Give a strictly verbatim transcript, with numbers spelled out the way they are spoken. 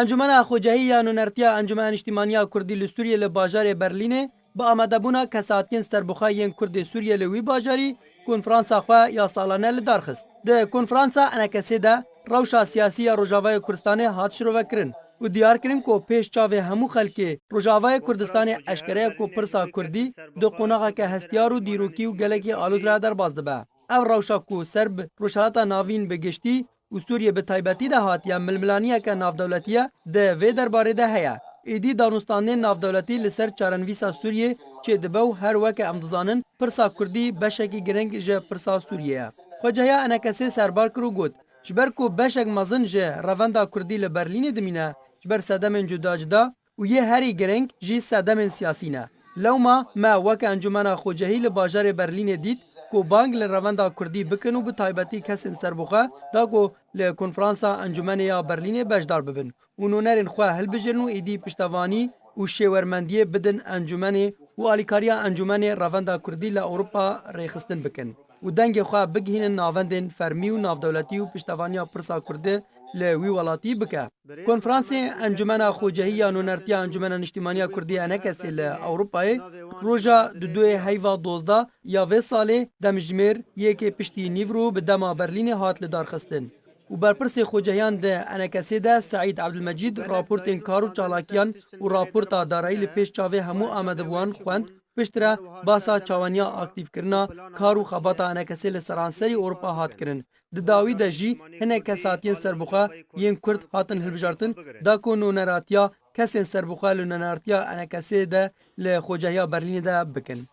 Encûmena Xwecehî ya Nûnertiya Encûmena Niştîmaniya Kurdî li Sûriyê li bajarê Berlînê bi amadebûna kesatiyên serbixwe yên Kurd ê Sûriyê li wî bajarî konferansa xwe ya salane li dar xist. Di konferansa enekesê de rewşa siyasî ya Rojavayê Kurdistanê hat şirovekirin û diyar kirin ku pêş çavê hemû xelkê Rojavayê Kurdistanê eşkere ye ku pirsa Kurdî di qonaxeke hestiyar û dîrokî û gelekî alûz re derbas dibe. Ev rewşa ku ser bi Rojhilata Navîn bi giştî û Sûriyê bi taybetî de hatiye milmilaniyeke navdewletî ye, di vê derbarê de heye. Êdî danûstandinên navdewletî li ser çarenivîsa Sûriyê çêdibe û her weke em dizanin pirsa Kurdî beşekî girîng ji pirsa Sûriyê ye. Xwecehiya enekesê serbar kir û got, ji ber ku beşek mezin ji revenda Kurdî li Berlînê dimîne, ji ber sedemên cuda cuda, û yê herî girîng jî sedemên siyasî ne. Lewma me weke Encûmena Xwecehî li bajarê Berlînê dît ku bang li revenda Kurdî bikin û bi taybetî kesên serbixwe da ku li konferansa Encûmenê ya Berlînê beşdar bibin û nûnerên xwe hilbijirin û êdî piştevanî û şêwermendiyê bidin encûmenê û alîkariya Encûmenê Revenda Kurdî li Ewropa rêxistin bikin û dengê xwe bigihînin navendên fermî û navdewletî û piştevaniya pirsa Kurdî li wî welatî bike. Konferansê Encûmena Xwecehî ya Nûnertiya Encûmena Niştîmaniya Kurdî, enekesê, li Ewropayê roja duduyê heyva dozdeh ya vê salê, demjimêr yekê piştî nîvro bi dema Berlînê hat lidarxistin û berpirsê xwecehiyan di enekesê de Seîd Ebdilmecîd raportên kar û çalakiyan û raporta darayî li pêş çavê hemû amadebûyan xwend. Piştre basa çawaniya aktîfkirina kar û xebata enekesê li seranserî Ewropa hat kirin. Di dawî de jî hinek kesatiyên serbixwe yên Kurd hatin hilbijartin, da ku nûneratiya kesên serbixwe li nûneratiya enekesê de li xwecehiya Berlînê de bikin.